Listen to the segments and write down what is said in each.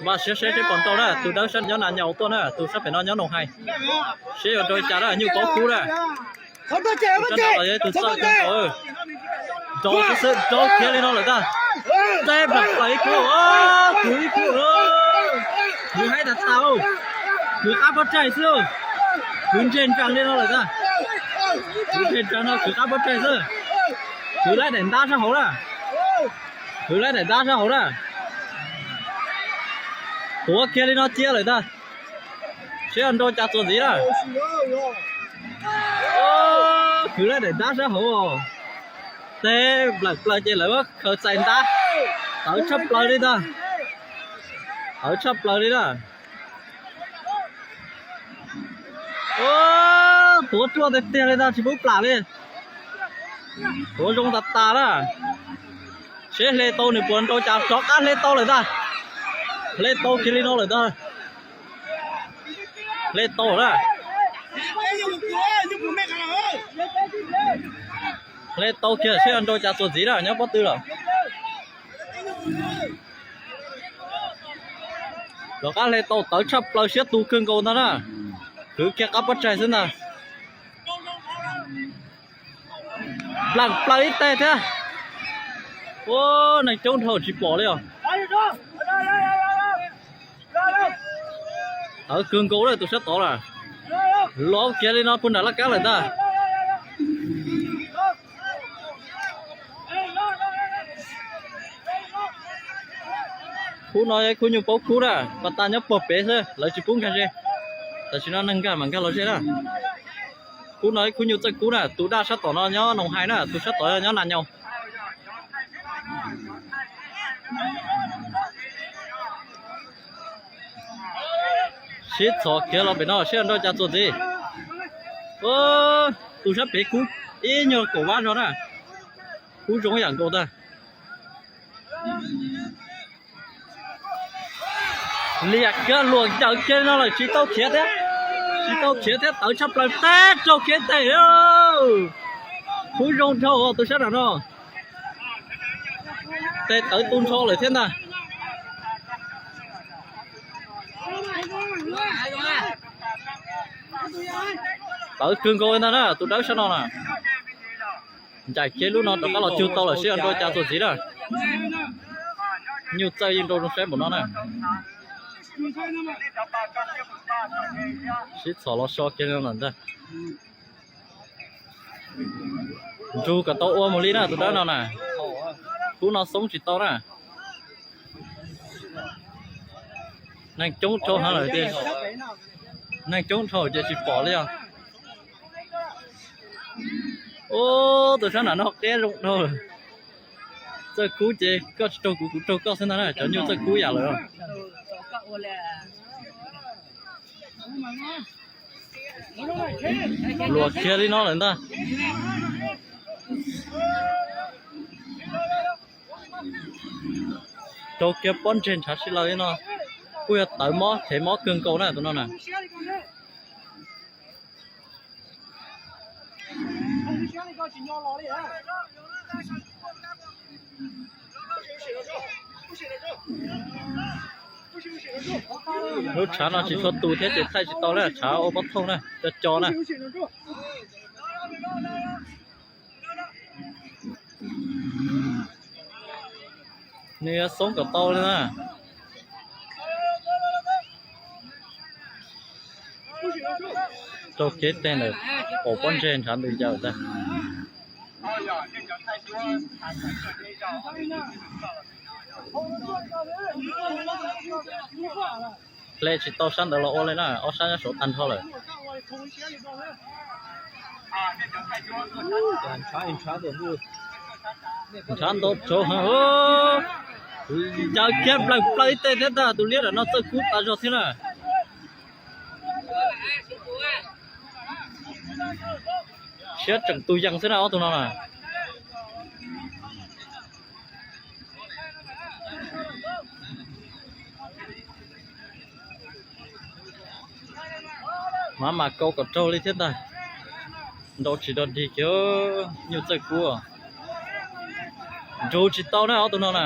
Vam siab seb seb puas nrau na, tus dawb sab nyob Nas Nyaus tuaj na, tus sab pem no nyob Noos Hais. Seb yuav nrau li cas na, Nyuj Paub Kub na. Tus sab no los yog tus txawj kawg nkaus. Nrau xwb xwb, nrau khiav li no lawm ntag. Teb nplam plaws ib khub, khwv ib khub, khwv haib tas tas, khwv qab pob tsaig xwb. Khwv ntseg ntsaws li no lawm ntag. Khwv ntseg ntsaws no khwv qab pob tsaig xwb. Khwv laib daim ntab sab hauv na. Khwv laib daim ntab sab hauv na. Tuav kiag li no cia lawm ntag. Seb nrau cas txuas ntxiv na. Khwv laib daim ntab sab hauv. Teb nplam plaws ces lawv khaws txais ntab. Tawv tshaj plaws li ntag. Tawv tshaj plaws li na. Tuav ruaj tiag tiag li ntag, tsis pub plam li. Tuav zoo tas tas na. Seb hle tau nws puas nrau cas, rov qab hle tau lawm ntag. Hle tau kiag li no lawm ntag. Hle tau na. Hle tau kiag seb nrau cas txuas ntxiv na, nyob pob tw lawm. Rov qab hle tau, tawv tshaj plaws, siab tu kawg nkaus ntag na. Khwv kiag qab pob tsaig xwb ntag. Nplam plaws ib teg thiab. Ua, neeg coob dhau tsis pom li os. Tawv kawg nkaus lawm tus sab tod lawm. Los kiag li no puag nram laj kab lawm ntag. Khub no yog khub Nyuj Paub Kub na, pas tas nyob puag pem xwb, lawv tsis pub nkag ze. Tam sim no neeg nkag mam nkag los ze na. Khub no ib khub Nyuj Txawj Kub na, tus daj sab tom no nyob Noos Hais na, tus sab tod nyob Nas Nyaus. Sib txhos kiag los pem no seb nrau cas txuas ntxiv. Tus sab pem kub ib nyuag kaum vab zog na. Kub zoo yam nkaus ntag. Liam kiag luam ncaws kiag no lawm tsis tau khiav thiab. Tsis tau khiav thiab, tawv tshaj plaws, teb raug kiag tes. Kub zoo dhau tus sab nram no. Tes tawv tu nrho lawm thiab ntag. Tawv kawg nkaus ntag na, tus dawb sab no na. Ncaim kiag lub no rov qab los cug tau lawm seb nrau cas txuas ntxiv na. Nyuj Txawj yeej nrau zoo saib npaum no na. Sib txhom los so kiag no lawm ntag. Nrug kom tau ua mus li na tus dawb no na. Kub no xoob tsis tau na. Neeg coob dhau heev lawm tiag. Neeg coob dhau ces tsis pom li os. Ub, tus sab nram no qeb zoo dhau lawm. Txawj kub ces koj tsis raug kuv, kuv raug koj xwb ntag na, cov nyuj txawj kub yam lawm. Luam kiag li no lawm ntag. Raug kiag pob ntseg ntshav si lawm li no. Kuj yog tawv mob, thev mob kawg nkaus na tus no na. Lub tshav no tsis tshua tus thiab ces thaij tsis tau na, tshav ua pob thooj na, co co na. Nws yuav xoob kom tau li na. Raug kev teg ntawm qaum pob ntseg ntshav ntws ncaws ntag. Hle tsis tau sab ntawd los ua li na, ob sab nyob saud tag nrho lawm. Ntshav ntau tsaus heev. Ncaws kiag plaws plaws ib teg thiab ntag, tus liab nram no txawj kub tas zog thiab na. Siab tseem tu yees xwb na ob tug no na. Maj mam kaus kom raug li thiab ntag. Nrau tsis dog dig kiag, nyuj txawj kub. Nrug tsis tau na ob tug no na.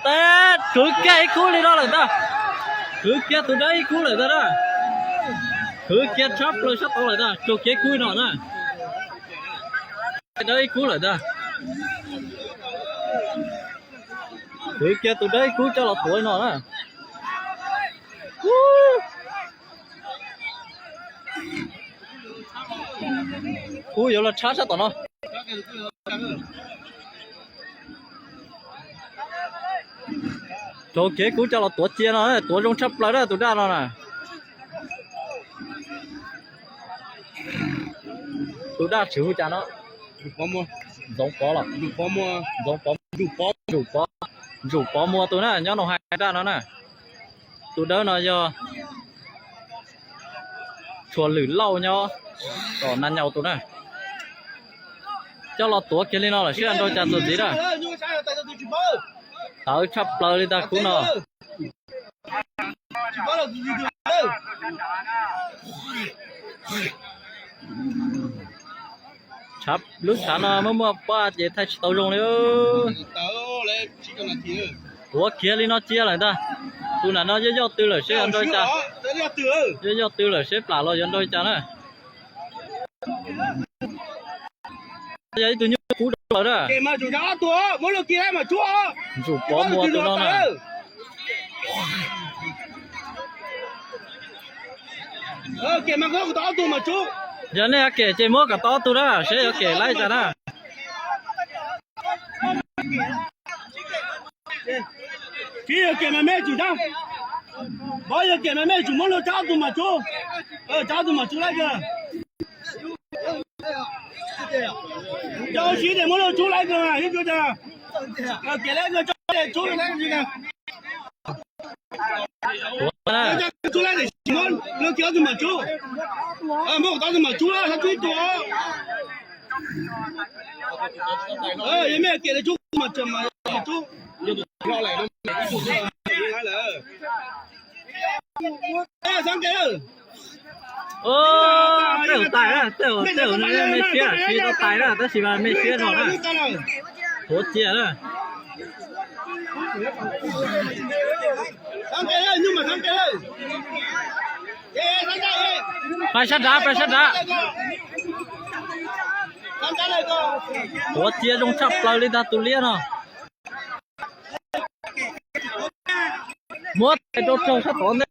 Teb, khwv kiag ib khub li no lawm ntag. Khwv kiag tus dawb ib khub lawm ntag na. Khwv kiag tshab plaws sab tod lawm ntag, tsuag kiag ib khub no na. Dawb ib khub lawm ntag. Khwv kiag tus dawb ib khub coj los tuav li no na. Khub yuav los tshab sab tom no. Tsuag kiag ib khub coj los tuav cia no, tuav zoo tshaj plaws na tus daj no na. Tus daj tsis hu cas no. Ntxoov Pov los? Ntxoov Pov, Ntxoov Pov, Ntxoov Pov Muas tus na, nyob Noo Hais daj no na. Tus dawb no yog Tshuas Lwm Lauj nyob tom Na Nyaus tus na. Coj los tuav kiag li no lawm seb nrau cas txuas ntxiv na. Tawv tshaj plaws li ntag khub no. Lub tshav no muaj muaj pab ces thaij tsis tau zoo li. Tuav kiag li no cia lawm ntag. Tus nram no yoj yoj tw lawm seb yuav nrau li cas. Yoj yoj tw lawm seb plam los yuav nrau li cas na. Yog ib tug nyuj kub rau lawm na. Ntxoov Pov Muas tus no na. Yog nej yuav kem ces muab kom tau ob tug na, seb yuav kem laib cas na. Tsis yog kem mas me tsum ntag. Npov yog kem mas me tsum muab luag tsa ob tug mas tsub. Tsa ob tug mas tsub laib kawg. Cov ua si ces muab luag tsub laib kawg mas ib tsuas cas. Kem laib kawg tsa tsub laib kawg. Tsub laib tiam sis muab luag kem ob tug mas tsub. Muab kom tau ob tug mas tsub, tsub ib tug. Yog me kem lawv tsub mas tsub. Tej zaum tais, tej zaum tej zaum nws me siab tsis tau tais na, tab sis mas me siab zog na. Tuav cia na. Pais sab nrad, pais sab nrad. Tuav cia zoo tshaj plaws li ntag tus liab no. Muab tais rau tsaug sab tod ntej.